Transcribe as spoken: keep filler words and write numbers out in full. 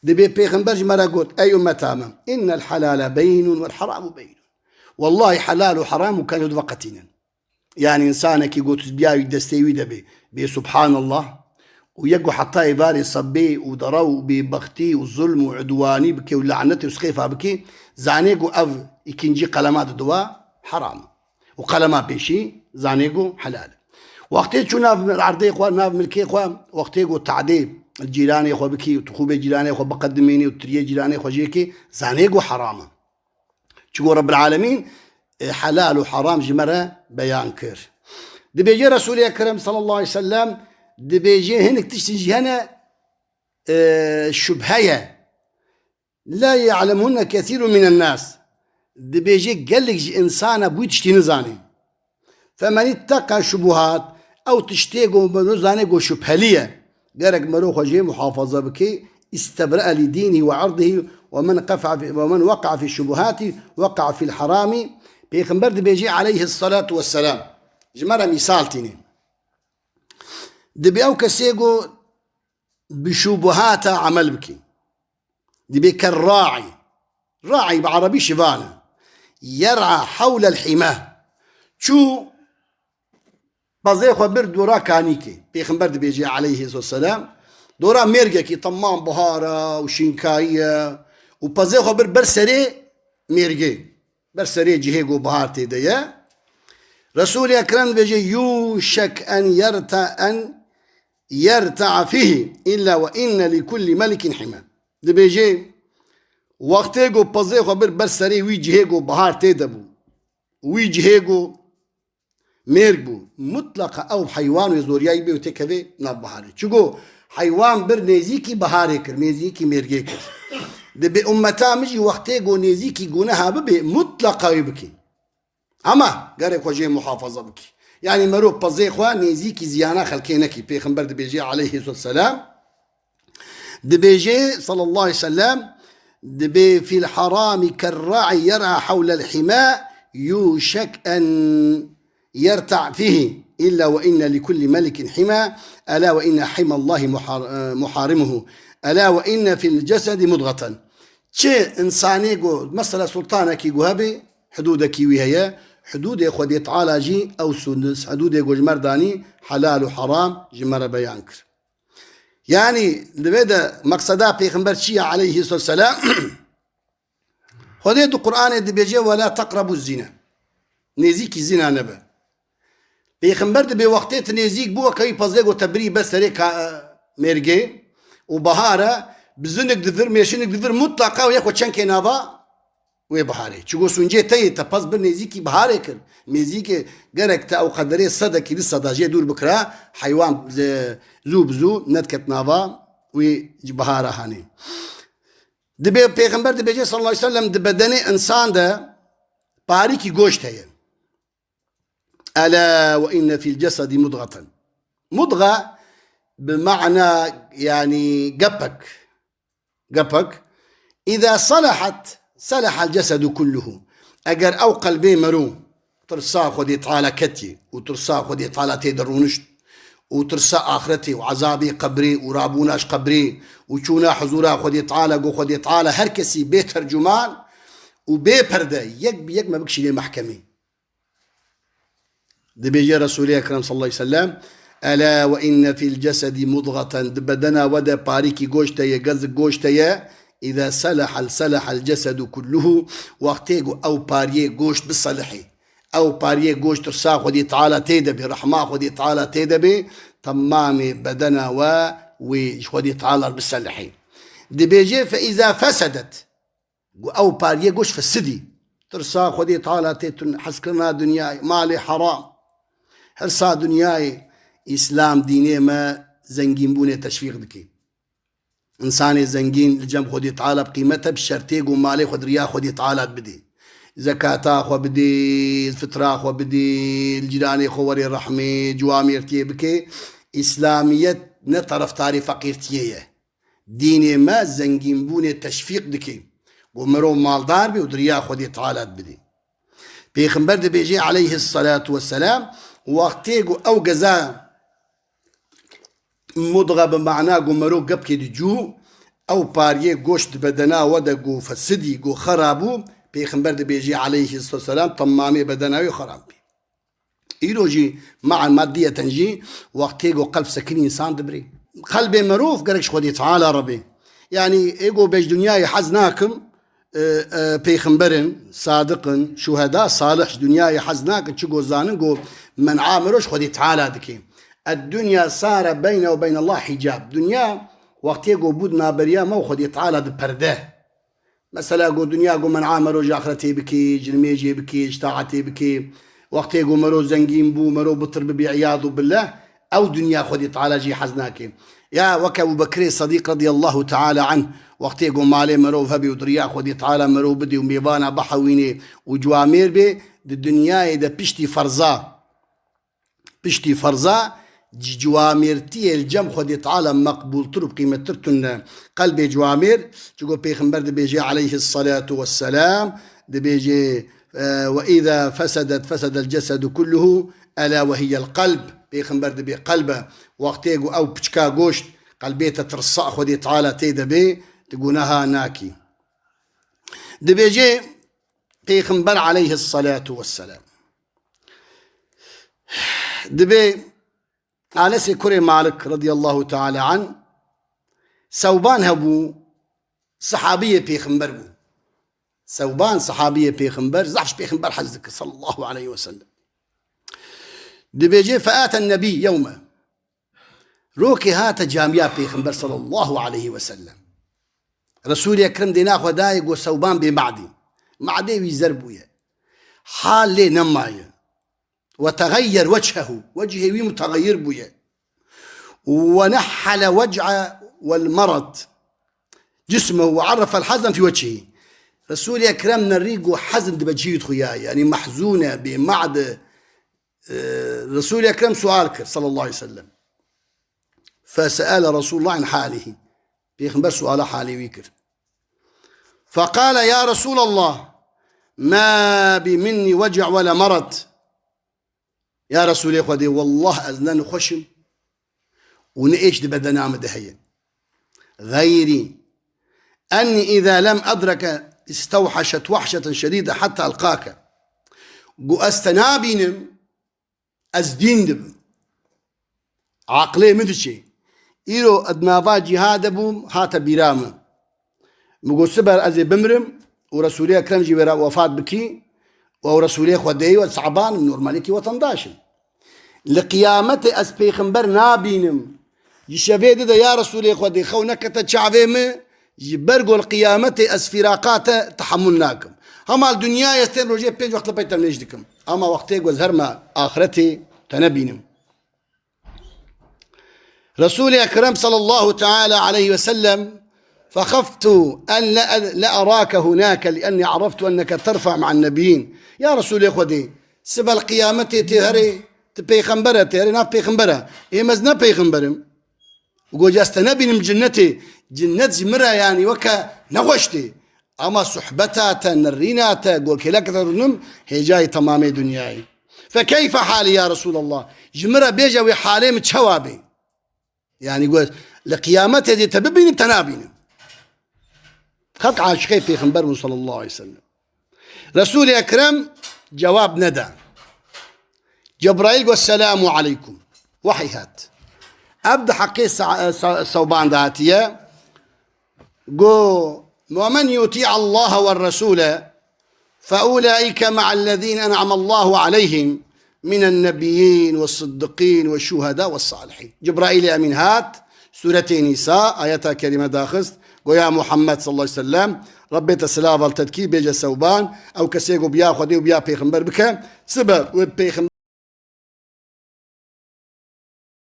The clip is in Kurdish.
Dibê Pêxember ji me re got, ey ummeta min, innel helale beynun wel heramu beynun. Wellahî helal û heram û kar ji hev diveqetînin. Yani insanekî ku tizbiya wî destê wî de bê, bê subhanallah, û yek ku heta êvarê sebê û derew û bêbextî û zulm û udwanî bike û lanetê û sixêfa bike, zanê ku ev îkincî qelema didiwa heram e. Û qelema pêşî zanê ku helal e. Wextê çû nav erdê xwe, nav milkê xwe, wextê ku tadê cîranê xwe bikî û tu xûbê cîranê xwe biqedimînî û tiriyê cîranê xwe jêkî, zanê ku heram e. Çigo Rebbil Alemîn, e, helal û heram ji me re beyan kir. Dibêje Resûlê Ekrem sallallahu aleyhi ve sellem, dibêje hinek tiştên jî hene, e, şubhe ye. La ya'lemuhunne kesîrun minen nas. Dibêje gelek ji insana bi wî tiştî nizane. Femen itteqa şubuhat, ew tiştê ku mero zanê ku şubhelî ye, gerek mero xwe jê muhafaza bike, istebre'e li dînî ve irdihî ve men qefa fi, ve men weqa fi şubuhatî weqa fil herami. Pêxember dibêje aleyhissalatu vesselam, ji me re mîsal tîne. Dibê ew kesê ku bi şubuhata emel bike. Dibê kerra'i. Ra'i bi erebî şivan e. Yer'a hewlel hîme. Çû pezê xwe bir dora kanîkê. Pêxember dibêje aleyhisselam. Dora mêrgekî temam bihara û şînkayî ye. Û pezê xwe bir ber serê mêrgê. Ber serê cihê ku bihar tê de ye. Resûlê Ekrem dibêje, yûşek en yerta en yerta'a fîhî, illa ve inne li kulli melikin hime. Dibêje, wextê ku pezê xwe bir ber serê wî cihê ku bihar tê de bû, wî cihê ku mêrg bû, mutleqa ew heywan wê zoriyayî bê û têkevê nav biharê. Çigo heywan bir nêzîkî biharê kir, nêzîkî mêrgê kir. Dibê ummeta min jî wextê ku nêzîkî guneha bibe, mutleqa wê bike. Ama gerek xwe jê muhafaza bike. Yani mero pezê xwe nêzîkî ziyana xelkê nekî. Pêxember dibêje aleyhisselam. Dibêje sallallahu aleyhi ve sellem, dibê fil harami kerra'i yer'a hewlel hima yuşek en yerta' fihi illa ve inne li kulli melikin hima, ela ve inne himallahi muhar-, e, muharimuhu, ela ve inne fil cesedi mudgaten. Çi insanê ku, mesela sultanekî ku hebe, hudûdekî wî heye, hudûdê Xwedê Teala jî ew sûnd, hudûdê ku ji me re danî helal û heram ji me re beyan kir. Yani, li vê de meqseda Pêxember çi ye aleyhisselam? Xwedê di Qur'anê dibêje, "Ve la teqrebu zina." Nêzîkî zina nebe. Pêxember dibê wextê tu nêzîk bû, weke wî pezê ku te birî ber serê ka-, mêrgê û bihar e, bizinik divir, mêşinik divir, mutlaqa wê xwe çenkê nava wê biharê. Çigo sûncê te yê, te pez bir nêzîkî biharê kir. Nêzîkê gerek te ew qederê sedekî du seda jê dûr bikira, heywan ze-, zû bi zû nediket nava wî bihara hanê. Dibê Pêxember dibêje sallallahu aleyhi ve sellem, di bedenê insan de parîkî goşt heye. Ela ve inne fil cesedi mudgaten. Mudga bi mana, yani, gepek. Gepek. İza salahat, salahal cesedu kulluhu. Eger ew qelbê mero tirsa Xwedê Teala ketî û tirsa Xwedê Teala tê de rûnişt û tirsa axretê û ezabê qebrê û rabûna ji qebrê û çûna huzûra Xwedê Teala, got Xwedê Teala her kesî bê tercuman û bê perde yek bi yek me bikişînê mehkemê. Dibêje Resûlê Ekrem sallallahu aleyhi ve sellem, "Ela ve inne fil cesedi mudgaten." Di bedena we de parîkî goşt heye, gezik goşt heye. "İza salahal, salahal cesedu kulluhu." Wextê ku ew pariyê goşt biselihê, ew pariyê goşt tirsa Xwedê Teala tê de bê, rehma Xwedê Teala tê de bê, temamê bedena we wê ji Xwedê Teala biselihê. Dibêje, "Fe iza fesedet." Got, ew pariyê goşt fesidî. Tirsa Xwedê Teala tê tun, hezkirina dinyayê, malê heram. Hirsa dinyayê, Îslam dînê me zengînbûnê teşvîq dike. Însanê zengîn li cem Xwedê Teala bi qîmet e, bi şertê ku malê xwe di riya Xwedê Teala bidê. Zekata xwe bidê, fitra xwe bidê, li cîranê xwe werê rehmê, ciwamêrtiyê bike. Îslamiyet ne terefdarê feqîrtiyê ye. Dînê me zengînbûnê teşvîq dike. Ku mirov maldar be û di riya Xwedê Teala bidê. Pêxember dibêje aleyhisselatu vesselam, wextê ku ew geza mudga bi mana ku mirov gepkê di cû, ew pariyê goşt di bedena we de ku fesidî, ku xera bû, Pêxember dibêjê aleyhisselam temamê bedena wê xera bî. Îro jî ma maddiyeten jî wextê ku qelb sekinî însan dibirê. Qelbê merov gerek ji Xwedê Teala re bê. Yanî ê ku bêj dinyayê hez nakim, e, e, pêxember in, sadiq in, şuheda, salih ji dinyayê hez nakin, çi ku zanin ku men'a mero ji Xwedê Teala dike. Ed-dunya sare beyne ve beynallah hicab. Dinya wextê ku bû di navberiya me û Xwedê Teala di perde. Mesela ku dinya ku men'a mero ji axretê bike, ji nimêjê bike, ji taetê bike. Wextê ku mero zengîn bû, mero bitir bibî, iyadu billah, ew dinya Xwedê Teala jî hez nake. Ya weke Ebû Bekrê Sedîq radiyallahu teala anh, wextê ku malê merov hebî û di riya Xwedê Teala merov bidî û mêvana bihewînê û ciwamêr bê, di dinyayê de piştî ferza, piştî ferza, ci-, ciwamêrtiyê li cem Xwedê Teala meqbûltir û qîmettir tune. Qelbê ciwamêr, çiku Pêxember dibêje aleyhissalatu vesselam, dibêje, e, "Ve îza fesedet fesedel cesedu kulluhu, ela ve hiyel qelb." Pêxember dibê qelb e. Wextê ku ew piçka goşt, qelbê te tirsa Xwedê Teala tê de bê, tu guneha nakî. Dibêje Pêxember aleyhissalatu vesselam. Dibê Enesê kurê Malik radiyallahu teala anh, Sewban hebû, sehabiyê Pêxember bû. Sewban sehabiyê Pêxember, zehf ji Pêxember hez dikir sallallahu aleyhi ve sellem. Dibêje, "Featen nebî yewme." Rokê hate camiya Pêxember sallallahu aleyhi ve sellem. Resûlê Ekrem dêna xwe dayê, got, "Sewban bê madî." Madê wî zer bûye. Hal lê nemaye. Ve teğeyyer wechehu. Wechê wî muteğeyyir bûye. Ve nehhele wec'a vel merad. Cismehu ve arrafel hazn fî wechihî. Resûlê Ekrem nerî got hezn dibe cihî xwe ya. Yanî mehzûn e, bê mad e. Ee, Resûlê Ekrem sual kir sallallahu aleyhi ve sellem. Fese'ele Resulullah an halihî. Pêxember suala halê wî kir. Feqale, "Ya Resulallah, ma bi minni wec' ve le merad." Ya Resulê Xwedê, wallah ez ne nexweş im û ne êş di bedena min de heye. Xeyrî enni îza lem edreke istewheşet wehşeten şedîde hetta elqake. Got ez te nabînim, ez dîn dibim. Aqilê min diçe. Îro di nava cîhadê bûm, hate bîra min. Min got, siber ez ê bimrim û Resûlê Ekrem jî wêra wefat bikî û ew Resûlê Xwedê ye, ez Se'ban im, normalî kî wetendaş im. Li qiyametê ez pêxember nabînim. Ji şevê di de ya Resûlê Xwedê, xew nekete çavê min, ji ber ku li qiyametê ez fîraqa te tehemûl nakim. Hema li dinyayê ez tên rojê pênc wext li pey te nûêj dikim. Ama wextê ku ez herme axretê te nebînim. Resûlê Ekrem sallallahu teala aleyhi ve sellem, "Fexeftu en le, le erake hunake li ennî araftu enneke terfa me'an nebiyyin." Ya Resûlê Xwedê, sibel qiyametê tê herê, tu pêxember e, tê herê nav pêxember e. Êm ez ne pêxember im. Û got, "Ez te nebînim cinnetê." Cinnet ji min re, yanî weke nexweş tê. Ama suhbeta te, nerîna te, got kêleke te rûnim, hêcayî temamê dinyayê. "Fe keyfe halî ya Resûlallah?" Ji min re bêje wê halê min çawa bê? Yanî got, li qiyametê dê te bibînim, te nabînim. Xelk aşiqê pêxember bûn sallallahu aleyhi ve sellem. Resûlê Ekrem cewab neda. Cebraîl got, "Selamu aleykum." Wehy hat. Ev di heqê Sa-, Sa-, Sewban de hatiye. Got, "Ve men yuti'allaha ve resûle fe ulaîke ma'ellezîne en'amallahu aleyhim minen nebiyyîn ve siddiqîn ve şuheda ve salihîn." Cebraîlê Emîn hat, Sûretê Nîsa, ayeta kerîme daxist, got, "Ya Muhammed sallallahu aleyhi ve sellem, Rebbê te silav al tedkî bêje Sewban, ew kesê ku biya Xwedê û biya pêxember bike, sibe wê pêxember